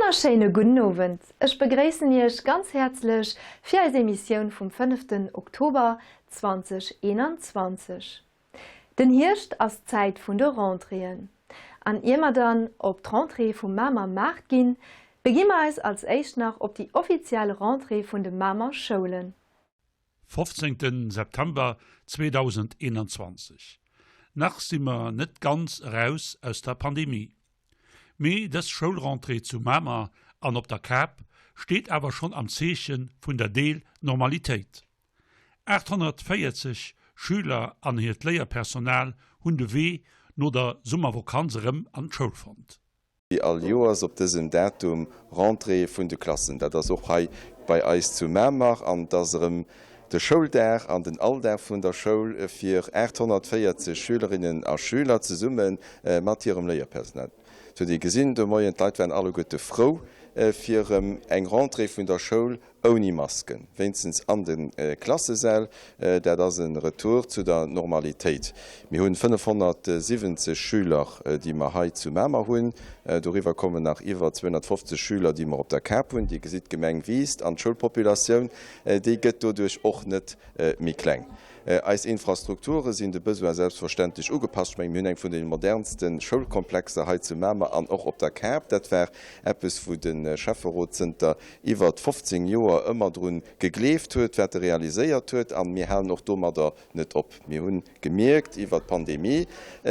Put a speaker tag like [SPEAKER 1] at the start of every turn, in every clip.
[SPEAKER 1] wonnerschéine gudden Owend. Ech begréissen Iech ganz häerzlech fir eis Emissioun vum fënneften Oktober 2021. Den Hierscht ass d'Zäit vun de Rentréeën. An ier mer dann op d'Rentrée vum Mamer Maart ginn, begi mer eis als éischt nach op déi offiziell Rentrée vun de Mamer Schoulen.
[SPEAKER 2] 15 September 2021, Nach si mer net ganz eraus aus der Pandemie. Mee dës Schoulrentrée zu Mamer an op der Kap steet awer schonn am Zeeche vun der Deel-Normalitéit. 840 Schüler an hiert Léierpersonal hunn de Wee no der Summervokanz erëm an d'Schoul fonnt.
[SPEAKER 3] Wéi all Joers op dësem Datum Rentrée vun de Klassen. Dat ass och hei bei eis zu Mamer an et ass erëm de Schouldag an den Alldag vun der Schoul fir 840 Schülerinnen a Schüler zesumme mat hirem Léierpersonal. Et huet ee gesinn de Moien, d'Leit waren alleguerte frou fir erëm eng Rentrée vun der Schoul Ouni Masken, wéinstens an de Klassesäll. Dat ass e Retour zu der Normalitéit. Mir hunn 570 Schüler, déi mer hei zu Mamer hunn. Doriwwer kommen nach iwwer 250 Schüler, déi mer op der Kap hunn. Dir gesitt, d'Gemeng wiisst an d'Schoulpopulatioun, déi gëtt doduerch och net méi kleng. Eis Infrastrukture sinn de Besoin selbstverständlech ugepasst. Ech mengen, mir hunn eng vun de modernste Schoulkomplexer hei zu Mamer an och op der Kap. Dat war eppes, wou de Schäfferot zënter iwwert 15 Joer ëmmer drun gegleeft huet, wat e realiséiert huet, an mir halen och domadder net op. Mir hunn gemierkt iwwert d'Pandemie,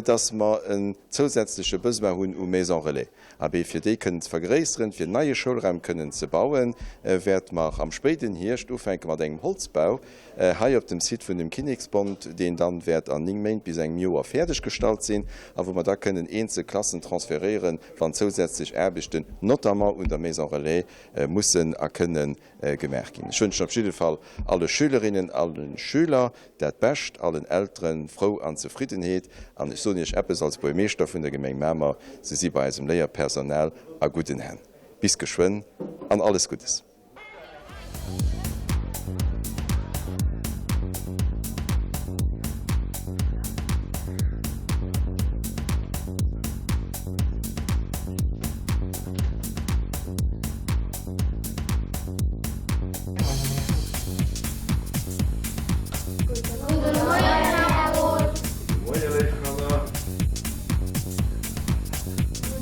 [SPEAKER 3] dass mer en zousätzleche Besoin hunn u Maisons relais. Abee, fir déi kënnen ze vergréisseren, fir neie Schoulraum kënnen ze bauen, wäerte mer am spéiden Hierscht ufänke mat engem Holzbau hei op dem Site vun dem Kinneksbond, deen dann wäert an 9 Méint bis engem Joer fäerdeg gestallt sinn a wou mer da kënnen eenzel Klassen transferéieren, wann zousätzlech Aarbechten, notamment un der Maison Relais, mussen a kënne gemaach ginn. Ech wënschen op jidde Fall alle Schülerinnen, alle Schüler dat Bescht, allen Eltere Frou an Zefriddenheet an ech soen Iech eppes als Buermeeschter vun der Gemeng Mamer, Se si bei eisem Léierpersonal a gudden Hänn. Bis geschwënn an alles Guddes!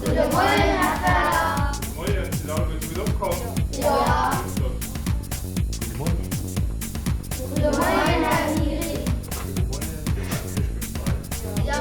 [SPEAKER 4] Gudde Moien, Här Feller. Gudde Moien, sidd alleguerte gutt opkomm? Jo. Gudde Moien. Gudde Moien, Här Nigri. Gudde Moien, Dir waart vill Spéit hei. Jo.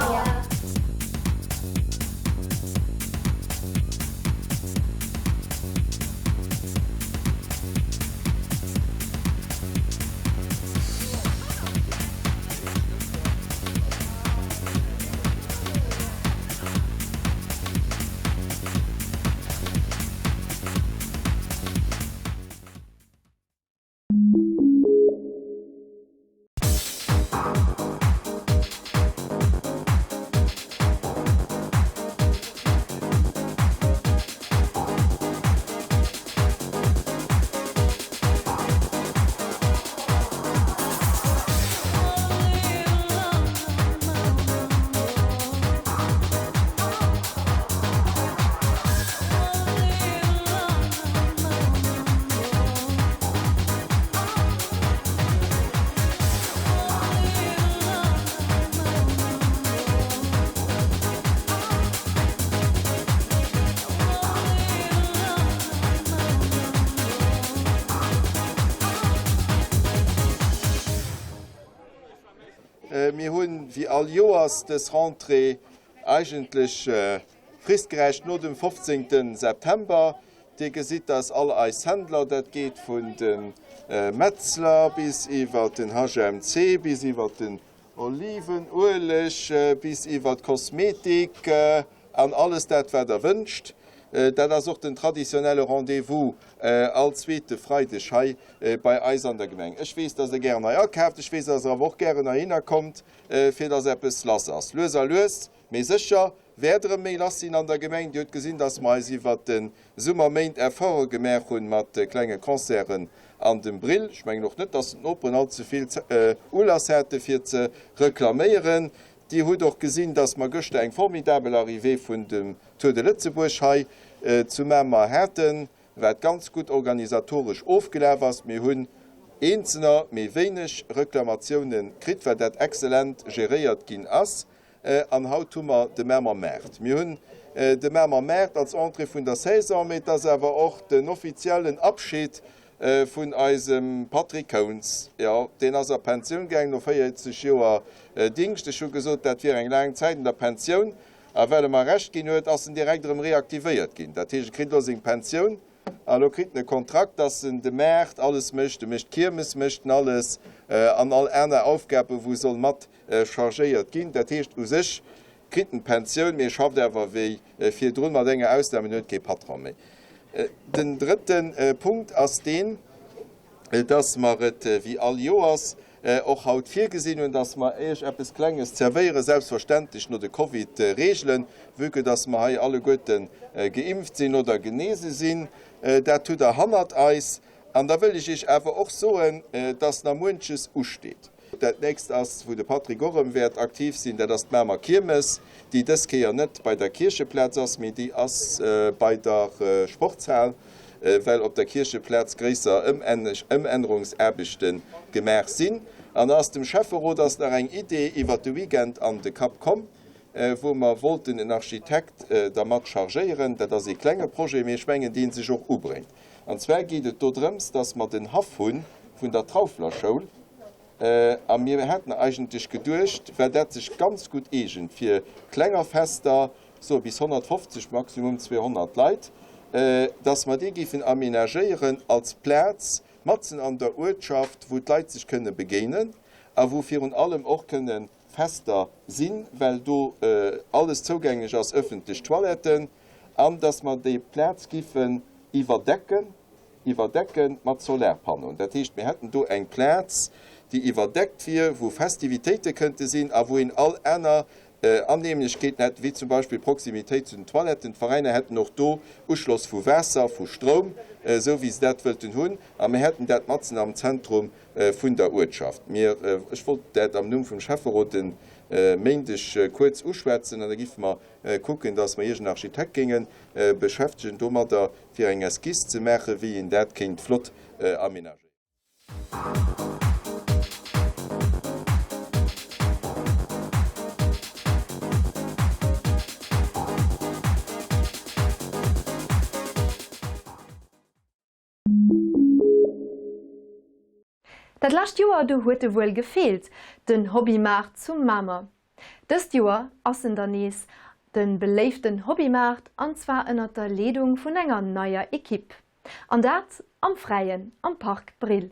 [SPEAKER 3] Mir hunn, wéi all Joers, dës Rentrée eigentlech fristgerecht no dem 15. September. Dir gesitt, dass all eis Händler, dat geet vun de Metzler bis iwwer den HMC, bis iwwer den Olivenueleg, bis iwwer d'Kosmetik an alles dat, wat Der wënscht. Dat ass och den traditionelle Rendez-vous all zweete Freideg hei bei eis an der Gemeng. Ech weess, dass Der gären hei akaaft. Ech weess, dass Der awer och gären heihinner kommt, fir dass eppes lass ass. Lues a lues, mee sécher wäert erëm méi lass sinn an der Gemeng. Dir hutt gesinn, dass mer eis iwwert de Summerméint Efforte gemaach hunn mat klenge Concerten an dem Brill. Ech mengen och net, dass d'Noperen all ze vill Ulass hate fir ze reklaméieren. Dir hutt och gesinn, dass mer gëschter eng formidabel Arrivée vun dem Tour de Lëtzebuerg hei. zu Mamer haten, wat ganz gutt organisatoresch ofgelaf ass. Mir hunn eenzener méi wéineg Reklamatiounen kritt, well dat excellent geréiert ginn ass. An haut hu mer de Mamer Maart. Mir hunn de Mamer Maart als Entrée vun der Saison, mee et ass awer och den offiziellen Abschied vun eisem Patrick Kountz. Jo, deen ass a Pensioun gaangen no 40 Joer Dingscht. Ech hu gesot, dat wier eng laang Zäit an der Pensioun. A well e mer Recht ginn huet, ass en direkt erëm reaktivéiert ginn. Dat heescht, e kritt elo seng Pensioun a elo kritt en e Kontrakt, dass en de Maart alles mécht, e mécht d'Kiermes, mécht en alles an all aner Aufgaben, wou soll mat chargéiert ginn. Dat heescht, u sech kritt en d'Pensioun, mee e schafft awer wéi virdrun, mat enger Ausnam, en huet kee Patron méi. Den drëtte Punkt ass deen, dass mer et wéi all Joers och haut virgesinn hunn, dass mer Iech eppes Klenges zerwéieren, selbstverständlech no de Covid-Reegelen, vue que dass mer hei alleguerte geimpft sinn oder genese sinn. Dat hutt Der hannert eis. An da wëll ech Iech awer och soen, dass nach muenches usteet. Dat nächst ass, wou de Patrick och erëm wäert aktiv sinn, dat ass d'Mamer Kiermes, déi dës Kéier net bei der Kiercheplaz ass, mee déi ass bei der Sportshal, well op der Kiercheplaz gréisser Ëmännerungsaarbechte gemaach sinn. An da ass dem Schäfferot ass nach eng Idee iwwert de Weekend an de Kapp komm, wou mer wollten en Architekt dermat chargéieren. Dat ass ee klenge Projet, mee ech mengen, dee sech och ubréngt. An zwar geet et do drëms, dass mer den Haff hu vun der Traufler Schoul a mir haten eigentlech geduecht, well dat sech ganz gutt eegent fir klenger Fester, soe bis 150, maximum 200 Leit, dass mer dee géifen aménagéieren als Plaz matzen an der Uertschaft, wou d'Leit sech kënne begéinen a wou virun allem och kënne Fester sinn, well do alles zougänglech ass, öffentlech Toiletten, an dass mer déi Plaz giffen iwwerdecken, iwwerdecken mat Solarpannoen. Dat heescht, mir hätten do eng Plaz, déi iwwerdeckt wier, wou Festivitéite kënnte sinn a wou een all aner Annehmlechkeeten hätt, wéi zum Beispill Proximitéit zu den Toiletten. D'Veräiner hätten och do Uschloss vu Waasser, vu Stroum, esou wéi se dat wëllten hunn, a mir hätten dat matzen am Zentrum vun der Uertschaft. Mir, ech wollt dat am Numm vum Schäfferot de Méindeg kuerz uschwätzen an da giffe mer kucken, dass mer iergend Architekt géinge beschäftegen domadder, fir eng Esquisse ze maachen, wéi een dat kéint flott aménagéieren.
[SPEAKER 1] Dat lescht Joer do huet e wuel gefeelt, den Hobbymaart zu Mamer. Dëst Joer ass en dann nees, de beléiften Hobbymaart, an zwar ënnert der Leedung vun enger neier Equipe. An dat am Fräien am Park Brill.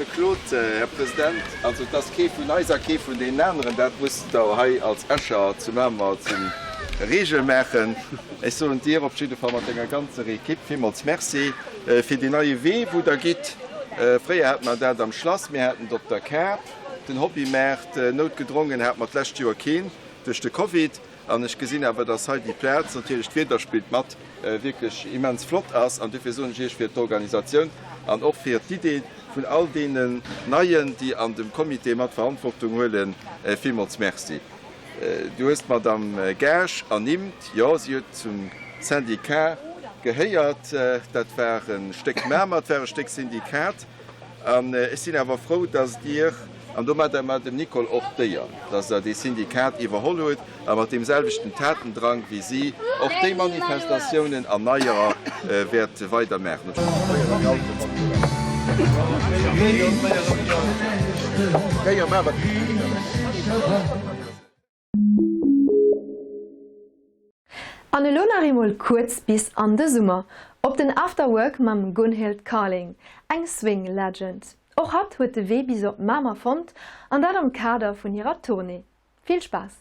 [SPEAKER 3] Léiwe Claude, Här President, also et ass kee vun eis a kee vun deenen aneren, dat musst Der hei als Escher zu Mamer zum Regel maachen. Ech soen dir op jidde Fall mat denger ganzer Equipe villmools Merci fir deen neie Wee, wou Der gitt. Fréier hate mer dat am Schlass, mir haten et op der Kap, den Hobbymaart. Noutgedrongen hate mer d'lescht Joer keen duerch de Covid. An ech gesinn awer, dass hei déi Plaz, natierlech d'Wieder spillt mat, wierklech immens flott ass. An dofir soen ech Iech fir d'Organisatioun an och fir d'Idee vun all deenen Neien, déi an dem Comité mat Verantwortung huelen, villmools Merci. Du hues d'Madame Gaasch ernimmt. Jo, si huet zum Syndicat gehéiert. Dat war e Stéck Mamer, et war e Stéck Syndikat. An ech sinn awer frou, dass Dir, an domadder mer dem Nicole och d'Éier, dass Der dee Syndikat iwwerholl hutt a mat deem selwechten Tatendrang wéi si och déi Manifestatiounen an Neierer wäert weidermaachen.
[SPEAKER 1] An elo nach eemol kuerz bis an de Summer op den After Work mam Gunhild Carling, eng Swing Legend. Och hatt huet de Wee bis op Mamer fonnt an dat am Kader vun hirer Tournée. Vill Spaass!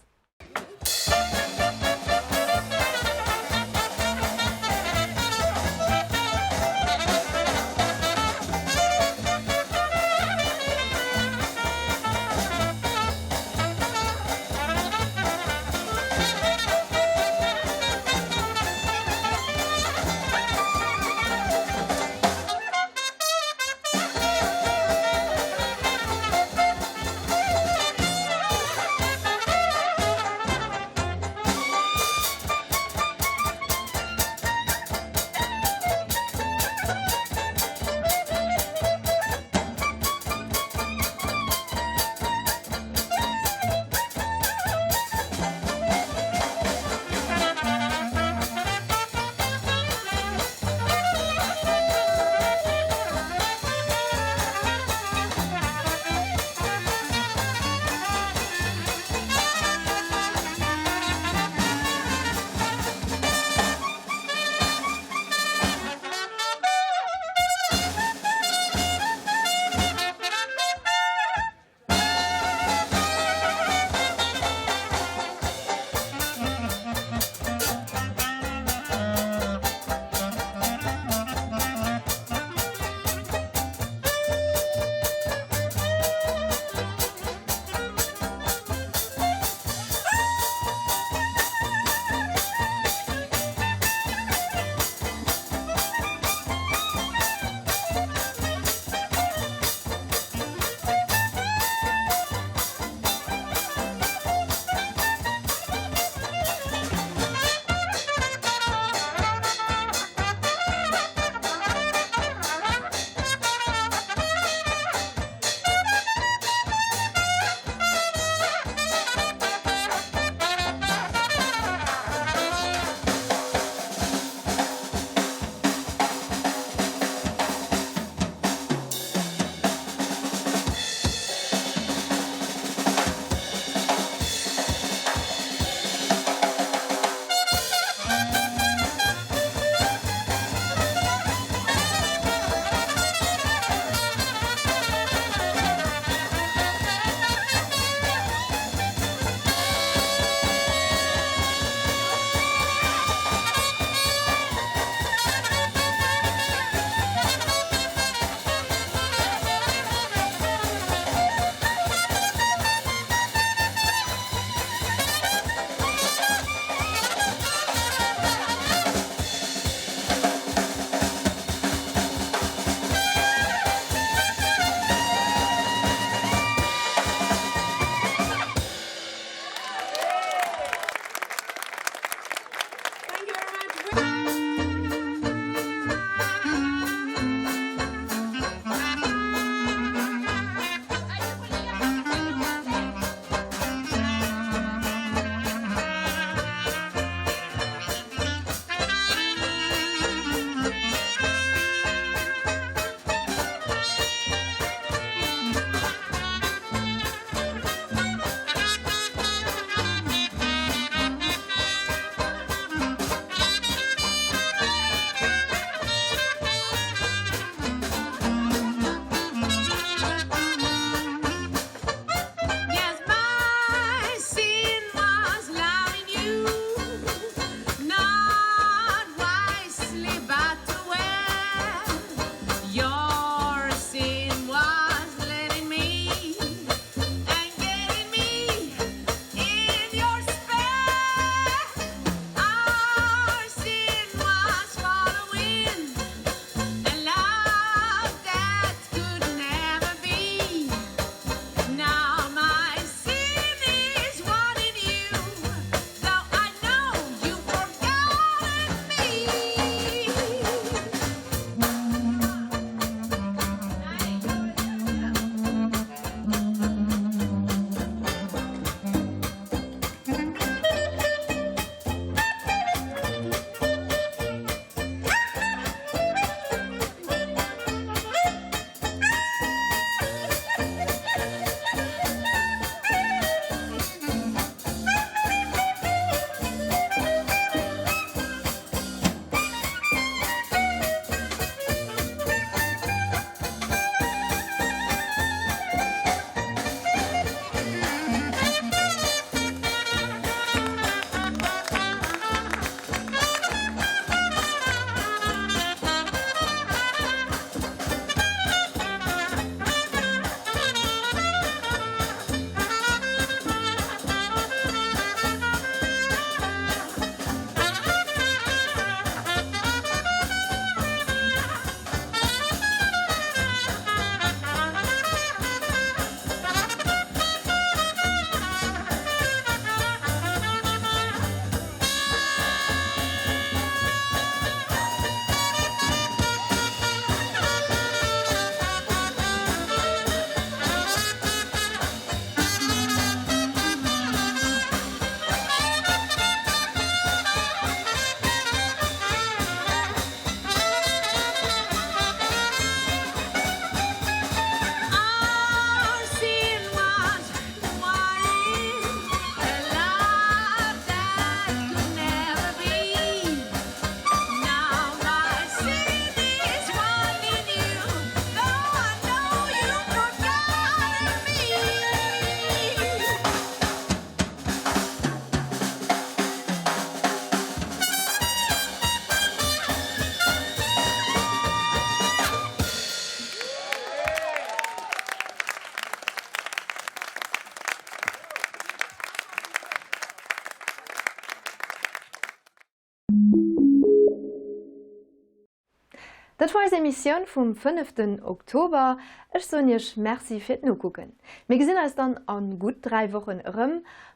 [SPEAKER 1] Dat war eis Emissioun vum fënneften Oktober. Ech soen Iech Merci fir d'Nokucken. Mir gesinn eis dann a gutt 3 Wochen erëm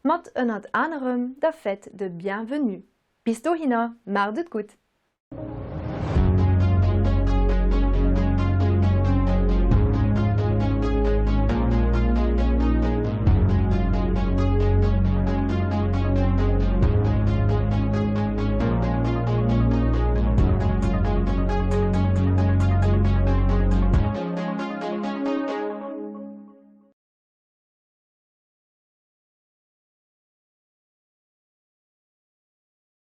[SPEAKER 1] mat ënnert anerem der Fête de Bienvenue. Bis dohinner, maacht et gutt!